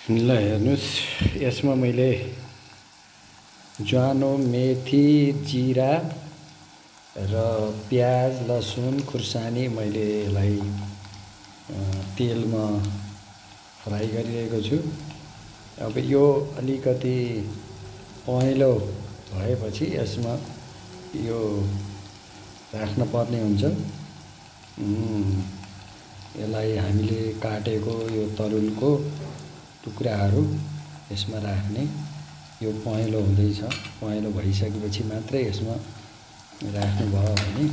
ल हेर्नुस्, यसमा मैले ज्वानो, मेथी, जिरा र प्याज, लसुन, खुर्सानी मैले यसलाई तेलमा फ्राई गरिरहेको छु। अब यो अलिकति पहेँलो भएपछि यसमा यो राख्न पर्ने हुन्छ। यसलाई हामीले काटेको यो तरुलको टुक्राहरू यसमा राख्ने। यो पहेँलो हुँदैछ, पहेँलो भइसकेपछि मात्रै यसमा राख्नुभयो भने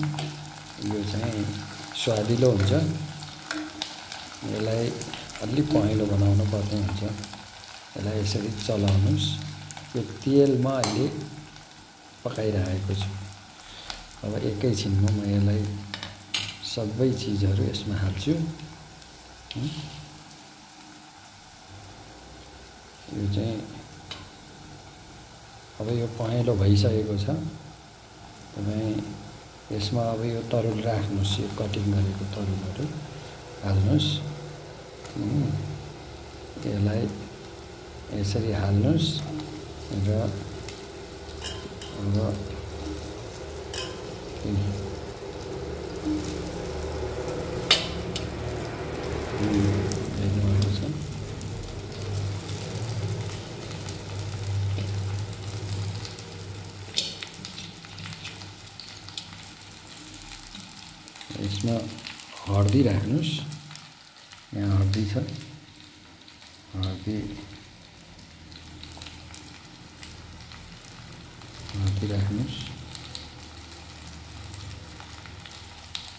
यो चाहिँ स्वादिलो हुन्छ। यसलाई अलि पहेँलो बनाउनु पर्ने हुन्छ। यसलाई यसरी चलाउनुस्। यो तेलमा अहिले पकाइरहेको छु। अब एकैछिनमा म यसलाई सबै चिजहरू यसमा हाल्छु। यो चाहिँ अब यो पहेँलो भइसकेको छ। तपाईँ यसमा अब यो तरुल राख्नुस्। यो कटिङ गरेको तरुलहरू हाल्नुस्। यसलाई यसरी हाल्नुस् र अब हेर्नुभएको छ। यसमा हर्दी राख्नुस्। यहाँ हर्दी छ, हर्दी राख्नुस्।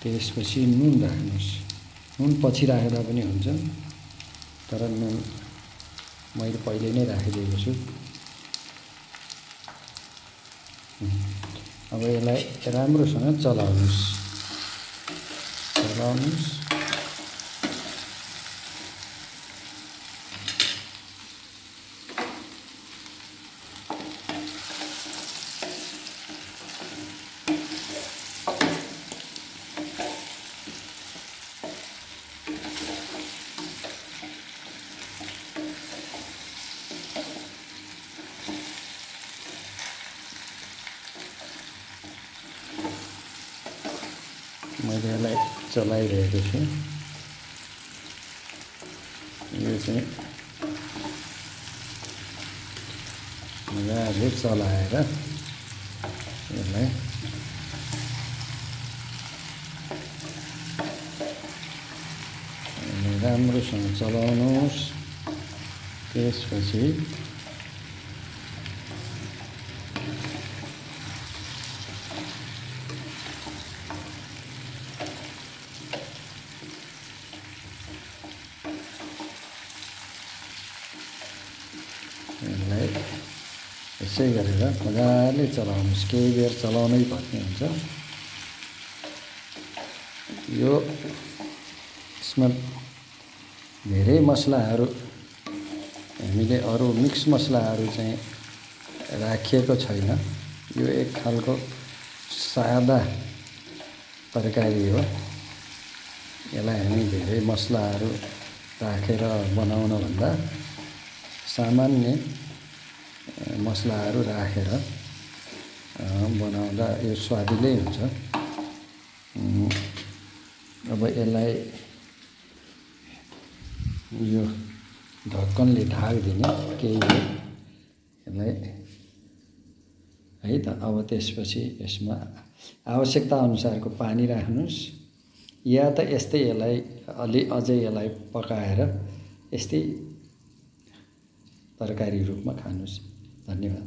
त्यसपछि नुन राख्नुस्। नुन पछि राख्दा पनि हुन्छ, तर नुन मैले पहिले नै राखिदिएको छु। अब यसलाई राम्रोसँग चलाउनुस्। मैले यसलाई चलाइरहेको छु। यो चाहिँ मजाले चलाएर यसलाई राम्रोसँग चलाउनुहोस्। त्यसपछि यसलाई यसै गरेर मजाले चलाउनुहोस्। केही बेर चलाउनै पर्ने हुन्छ। यो यसमा धेरै मसलाहरू हामीले अरू मिक्स मसलाहरू चाहिँ राखिएको छैन। यो एक खालको सादा तरकारी हो। यसलाई हामी धेरै मसलाहरू राखेर बनाउनभन्दा सामान्य मसलाहरू राखेर बनाउँदा यो स्वादिलै हुन्छ। अब यसलाई यो ढक्कनले ढाकिदिने केही बेर यसलाई है त। अब त्यसपछि यसमा आवश्यकता अनुसारको पानी राख्नुस्, या त यस्तै यसलाई अझै यसलाई पकाएर यस्तै तरकारी रूपमा खानुस्। धन्यवाद।